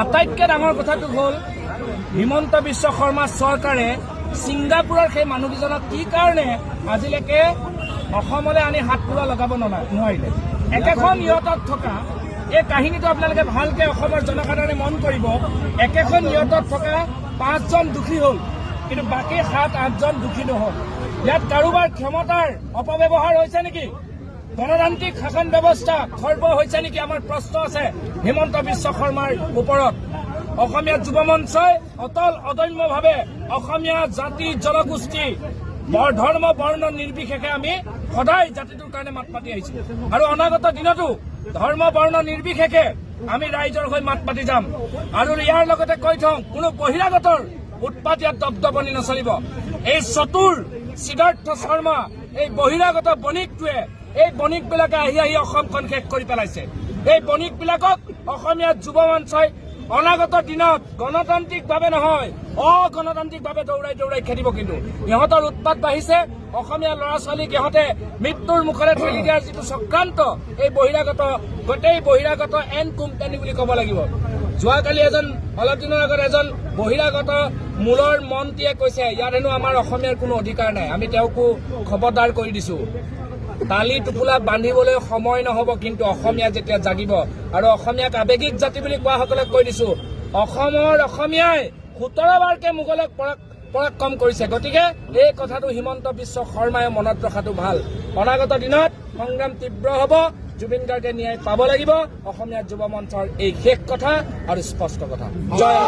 আটাইতকৈ ডাঙৰ কথাটো হ'ল, হিমন্ত বিশ্ব শৰ্মা চৰকাৰে ছিংগাপুৰৰ সেই মানুহকেইজনক কি কাৰণে আজিলৈকে অসমলৈ আনি হাত পোৰা লগাব নোৱাৰিলে? একেখন ইয়টত থকা এই কাহিনীটো আপোনালোকে ভালকে অসমৰ জনসাধাৰণে মন কৰিব। একেখন ইয়টত থকা পাঁচজন দোষী হ'ল, কিন্তু বাকী 7-8জন দোষী নহ'ল। ইয়াত কাৰোবাৰ ক্ষমতাৰ অপব্যৱহাৰ হৈছে নেকি? গণতান্ত্ৰিক শাসন ব্যৱস্থা খৰ্ব হৈছে নেকি? আমাৰ প্ৰশ্ন আছে হিমন্ত বিশ্ব শৰ্মাৰ ওপৰত। অসমীয়া যুৱ মঞ্চই অটল অদম্যভাৱে অসমীয়া জাতি, জনগোষ্ঠী, ধৰ্ম বৰ্ণ নিৰ্বিশেষে আমি সদায় জাতিটোৰ কাৰণে মাত মাতি আহিছো আৰু অনাগত দিনতো ধৰ্ম বৰ্ণ নিৰ্বিশেষে আমি ৰাইজৰ হৈ মাত মাতি যাম। আৰু ইয়াৰ লগতে কৈ থওঁ, কোনো বহিৰাগতৰ উৎপাত ইয়াত দপদপনি নচলিব। এই চতুৰ সিদ্ধাৰ্থ শৰ্মা, এই বহিৰাগত বণিকটোৱে, এই বণিকবিলাকে আহি আহি অসমখন শেষ কৰি পেলাইছে। এই বণিকবিলাকক অসমীয়া যুৱ মঞ্চই অনাগত দিনত গণতান্ত্ৰিকভাৱে নহয়, অগণতান্ত্ৰিকভাৱে দৌৰাই দৌৰাই খেদিব। কিন্তু ইহঁতৰ উৎপাত বাঢ়িছে। অসমীয়া ল'ৰা ছোৱালীক ইহঁতে মৃত্যুৰ মুখলৈ ঠেলি দিয়াৰ যিটো চক্ৰান্ত, এই বহিৰাগত, গোটেই বহিৰাগত এন কোম্পানী বুলি ক'ব লাগিব। যোৱাকালি এজন, অলপ দিনৰ আগত এজন বহিৰাগত মূলৰ মন্ত্ৰীয়ে কৈছে, ইয়াত হেনো আমাৰ অসমীয়াৰ কোনো অধিকাৰ নাই। আমি তেওঁকো খবৰদাৰ কৰি দিছো, টালি টোপোলা বান্ধিবলৈ সময় নহব কিন্তু অসমীয়া যেতিয়া জাগিব। আৰু অসমীয়াক আৱেগিক জাতি বুলি কোৱাসকলক কৈ দিছো, অসমৰ অসমীয়াই 17 বাৰকে মোগলক পৰাক্ৰম কৰিছে। গতিকে এই কথাটো হিমন্ত বিশ্ব শৰ্মাই মনত ৰখাটো ভাল। অনাগত দিনত সংগ্ৰাম তীব্ৰ হ'ব। জুবিন গাৰ্গে ন্যায় পাব লাগিব। অসমীয়া যুৱ মঞ্চৰ এই শেষ কথা আৰু স্পষ্ট কথা। জয়।